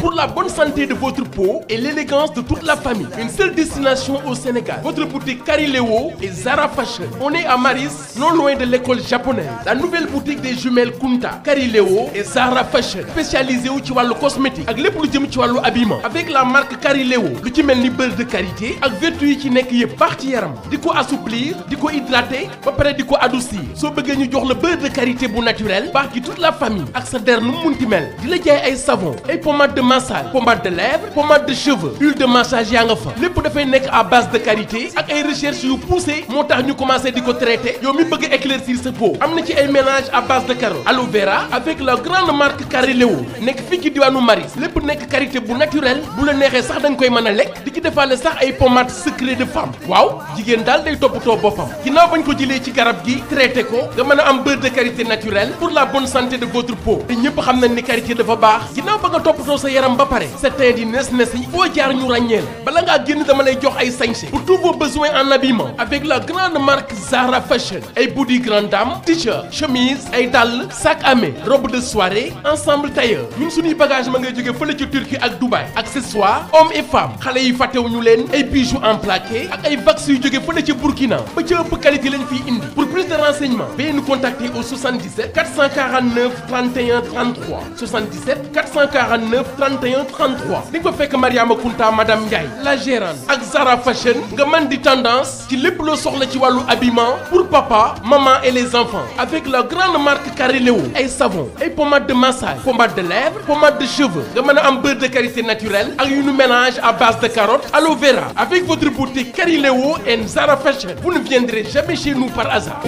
Pour la bonne santé de votre peau et l'élégance de toute la famille, une seule destination au Sénégal. Votre boutique Karilewo et Zara Fashion. On est à Maris, non loin de l'école japonaise. La nouvelle boutique des jumelles Kunta, Karilewo et Zara Fashion. Spécialisée au wàllu cosmétique ak lépp lu jëm ci wàllu habillement. Avec la marque Karilewo, lu ci mel ni beurre de karité ak vertu yi ci nekk yëpp baax ci yaram. Di ko assouplir, di ko hydrater, ba pare di ko adoucir. Soo bëggee ñu jox la beurre de karité bu naturel, baax ci toute la famille ak sa der nu mu munti mel. Di la jaay ay savon, ay pommade de massage, pommade de lèvres, pommade de cheveux, huile de massage yaa nga fa. Lépp dafay nekk à base de karité ak ay recherche yu poussé moo tax ñu commencé di ko traité. Yow mi bëgg éclaircir sa peau, am na ci ay mélange à base de carotte, aloe vera avec la grande marque Karilewo nekk fii ci diwaanu Maris. Lépp nekk karité bu naturel bu la neexee sax da nga koy mën a lekk di ci defaale sax ay pommade secret de femme. Waaw jigéen daal day toppatoo boppam ginnaaw bañ ko jëlee ci garab gi traité ko nga mën a am beurre de karité naturel pour la bonne santé de votre peau. te ñëpp xam nañ ni karité dafa baax ginnaaw ba nga toppatoo sa yaram ba pare sa teint di nes yi foo jaar ñu ràññeel bala ngaa génn dama lay jox ay sañse pour tous vos besoins en habillement avec la grande marque Zara Fashion. Ay body grande dame, t-shirt, chemise, ay dàll, sac à main, robe de soirée, ensemble tailleur. ñun suñuy bagage ma ngay jóge fële ci Turquie ak Dubaï. Accessoires hommes et femmes xale yi fàttewuñu leen ay bijoux en plaqué ak ay vax yu jóge fële ci Burkina ba ci ëpp qualité lañ fiy indi. Pour plus de renseignements veuillez nous contacter au 77 449 31 33 77 449 31 33 di nga fa fekk Mariama Kunta madame Ndiaye la gérante ak Zara Fashion nga mën di tendance ci lépp loo soxla ci wàllu habillement pour papa maman et les enfants avec la grande marque Karilewo ay savon ay pommade de massage pommade de lèvres pommade de cheveux nga mën a am beurre de karité naturel ak yu nu mélange à base de carotte aloe vera avec votre boutique Karilewo et Zara Fashion vous ne viendrez jamais chez nous par hasard.